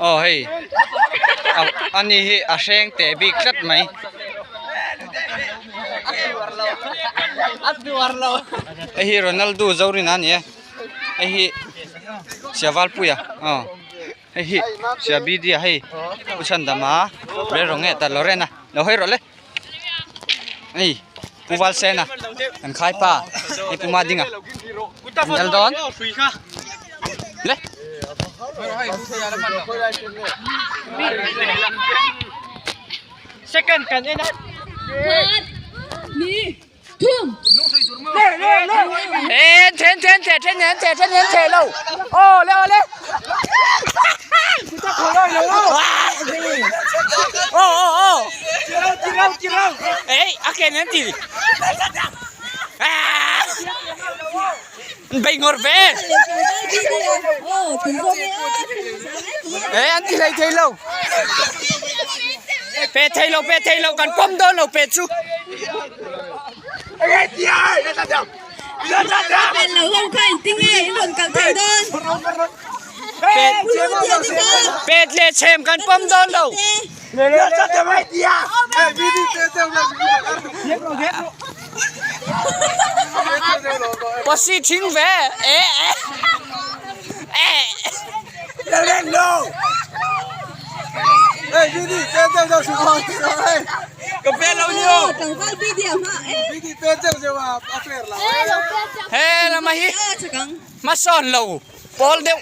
Aw hei ani hi a hreng teh bik tlat mai. Hei hi Ronaldo Zorina a ni e hei hi Siavalpuia aw hei hi Siabidia hei Pu Chhandama Rilru nge ta Lorena lo hawi rawh le. Hei Pu Valsena an khai pa hei Pu Madinga an kal dawn le. Second kan en a. Ê then then the then then the then then the lo. Ô le ô le. Ô ô ô. Ê a ken an ti. An bei ngawr ve. Ê an ti hlei thei lo. Pe thei lo pe thei lo kan pawm dawn lo pe chu. Pet leh chhem kan pawm dawn lo. Pasi thing ve e e He lama hi hmasawn lo pawl deuh.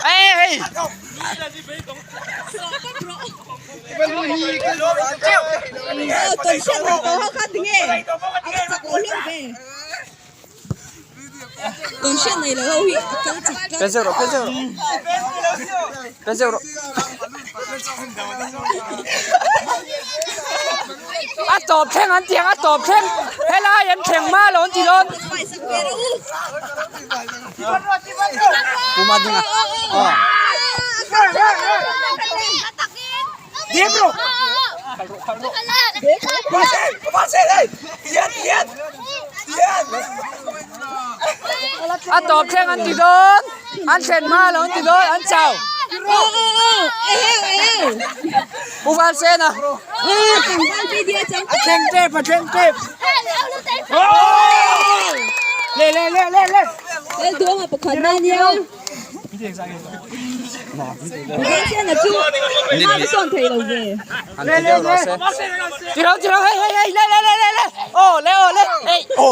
Ê hei. Pe zeuh rawh pe zeuh rawh pe zeuh rawh a tawp thleng an tiang a tawp thleng helai an thleng hma lo an ti dawn Puma ding a aw A tawp thleng an ti dawn an thlen hma lo an ti dawn an chau Pu Valsena a thleng tep a thleng tep le le le le le Chiro chiro hei hei hei le le le le le ô le ô le ei ô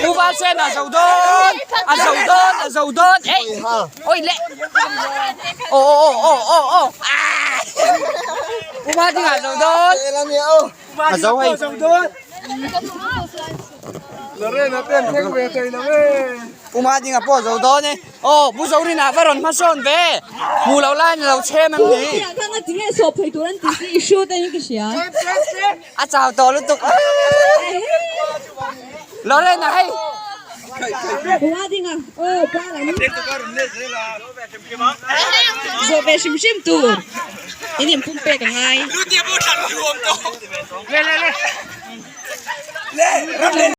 Pu Valsen a zo dawn a zo dawn a zo dawn ei oi le ô ô ô ô ô ah Pu Madinga a zo dawn a zo hei Pu Madinga pawh a zo dawn e aw Pu Zorina va rawn hmasawn ve hmuh loh laiin a lo chhem em ni a chau tawh lutuk Lorena hei Zawh ve hrim hrim tur in inpumpek a ngai.